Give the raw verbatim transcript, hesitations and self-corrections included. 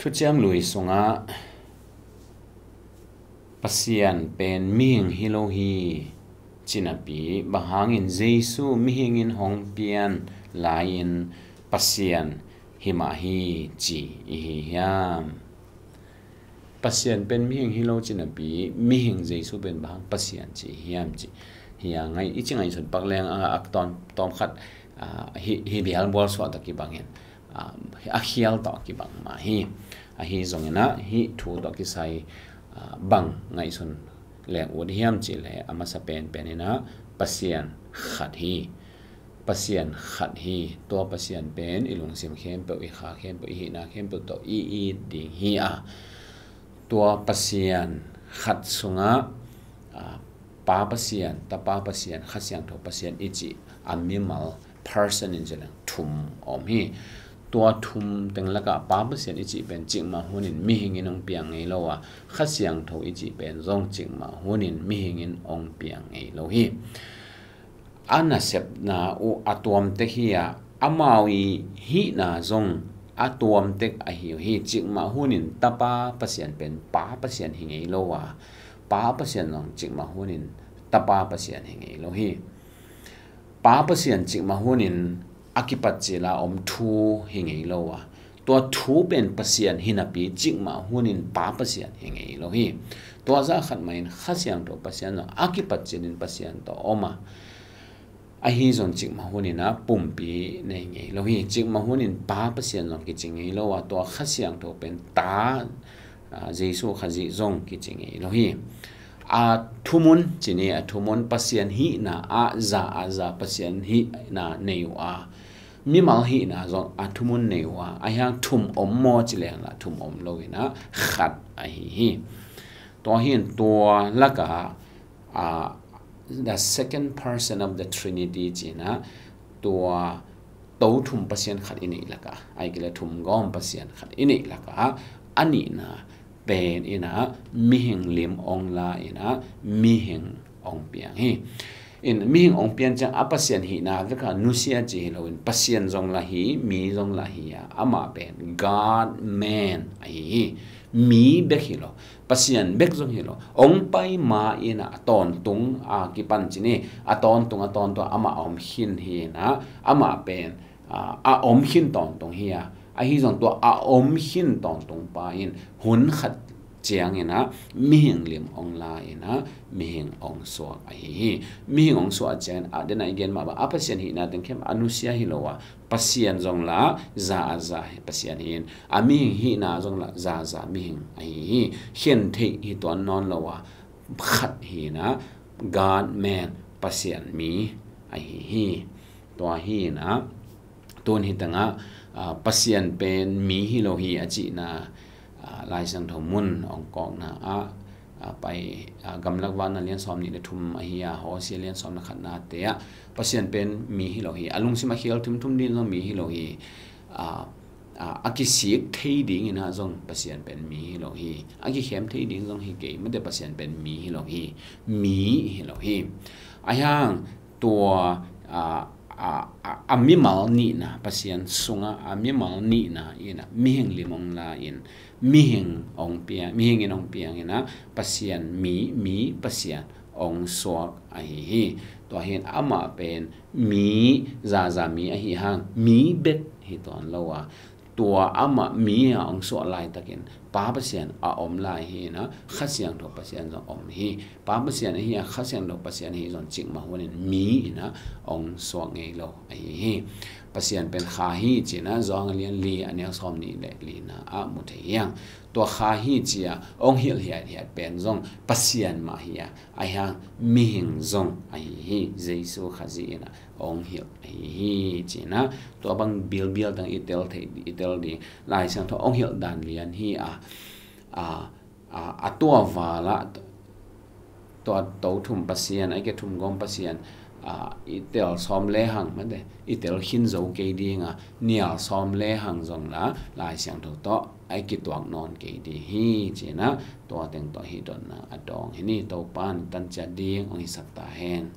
Thuciam Lui sungah Pasian pen mihing hi lo hi, ci napi, bang hangin Jesu mihing in hong pian lai-in Pasian hi mah hi ci i hi hiam? Pasian pen mihing hi lo ci napi, mihing Jesu pen bang hang Pasian ci i hiam ci hi a ngai, i ci ngaihsun pak leng a, a tawm, tawm khat, a, hi, hi bial bual suah tawh kibangin, a, a khial tawh kibang mah hi. Ahi zongin ah hih thu tawh kisai, a, bang ngaihsun leng ut hiam cih leh a masa penpen in ah Pasian khat hi. Pasian khat hi. Tua Pasian pen i lungsim khempeuh, i kha khempeuh, i hihna khempeuh tawh i it ding hi a, tua Pasian khat sungah, a, Pa Pasian, Tapa Pasian, Kha Siangtho Pasian i cih a mimal, person in ci leng thum om hi. Tua thum teng lakah Pa Pasian i cih pen cikmah hunin mihing in hong piang ngei lo a, Kha Siangtho i cih pen zong cikmah hunin mihing in hong piang ngei lo hi. A nasepna uh a tuamtek hi a, amau i hihna zong a tuamtek ahi uh hi. Cikmah hunin Tapa Pasian pen Pa Pasian hi ngei lo a, Pa Pasian zong cikmah hunin Tapa Pasian hi ngei lo hi. Pa Pasian cikmah hunin a kipat cila om thu hi ngei lo a, tua thu pen Pasian hi napi cikmah hunin Pa Pasian hi ngei lo hi. Tua zah khat mahin Kha Siangtho Pasian zong a kipat cilin Pasian tawh om a, ahi zong cikmah hunin ah pumpi nei ngei lo hi. Cikmah hunin Pa Pasian zong kici ngei lo a, tua Kha Siangtho pen Ta, a, Jesu Khazih zong kici ngei lo hi. A thumun ci ni, a thumun Pasian hihna ah za a za Pasian hihna nei uh a, mimal hihna zong a thumun nei uh a, ahi hang thum om maw ci leng lah thum om lo in ah khat ahi hi. Tua hi in tua lakah, a, the second person of the Trinity ci in ah, tua To thum Pasian khat i neih lakah, ahih kei leh thum gawm Pasian khat i neih lakah, a nihna pen in ah mihing lim hong la in ah mihing hong piang hi. In mihing hong pian ciang a Pasian hihna vekah nusia ci hi loin Pasian zong lah hi, mi zong lah hi a, amah pen God man ahi hi. Mi bek hi lo, Pasian bek zong hi lo. Hong pai ma in ah a tawntung a kipan ci ni, a tawntung, a tawntung amah a om khin hi in ah, amah pen, a, a om khin tawntung hi a, ahi zong tua a om khin tawntung pa in hun khat ciangin ah mihing lim hong la in ah mihing hong suak ahi hi. Mihing hong suak ciangin a, den a i gen mah bang a Pasian hihna teng khempeuh a nusia hi lo a, Pasian zong lah za a za hi Pasian hi in, a mihing hihna zong lah za a za mihing ahi hi. Khen theih hi tuan nawn lo a, khat hi in ah God man, Pasian mi ahi hi. Tua hi in ah tun hi tengah, a, Pasian pen mi hi lo hi a cihna, a, Lai Siangtho mun hong kawkna ah, a, pai, a, Gamlak Vakna lian sawm nih le thum ahi a, Hosea lian sawm le khatna te ah Pasian pen mi hi lo hi. A lungsim a khial thumthum ding zong mi hi lo hi. A, a, a kisik thei ding in ah zong Pasian pen mi hi lo hi. A kikhem thei ding zong hi kei mate, Pasian pen mi hi lo hi. Mi hi lo hi. Ahi hang tua, a, a, a, a mimal nihna, Pasian sungah a mimal nihna in ah mihing lim hong la in, mihing hong piang, mihing in hong piang in ah Pasian mi, mi Pasian hong suak ahi hi. Tua hi in amah pen mi, za a za mi ahi hang mi bek hi tuan lo a, tua amah mi a hong suak laitakin Pa Pasian a om lai hi in ah Kha Siangtho Pasian zong om hi. Pa Pasian ahi a, Kha Siangtho Pasian ahi zong cikmah hunin mi in ah hong suak ngei lo ahi hi. Pasian pen kha hi ci in ah Johan a lian li a neu sawm nih le lina ah mu thei hi hang. Tua kha hi ci a hong hilh hiathiat pen zong Pasian mah hi a, ahi hang mihing zong ahi hi. Jesu Khazih in ah hong hilh ahi hi ci in ah, tua bang bilbial teng i tel thei, i tel ding. Lai Siangtho hong hilh dan lian hi a, a, a, a tua val ah tua To thum Pasian, ahih kei leh thum gawm Pasian, a, i tel sawm lehang mate, i tel khin zo kei ding a, nial sawm lehang zong lah Lai Siangtho tawh a kituak nawn kei ding hi ci in ah, tua teng tawh hih dotna a dawng hi ni. Topa in tan ciat ding hong hisak ta hen.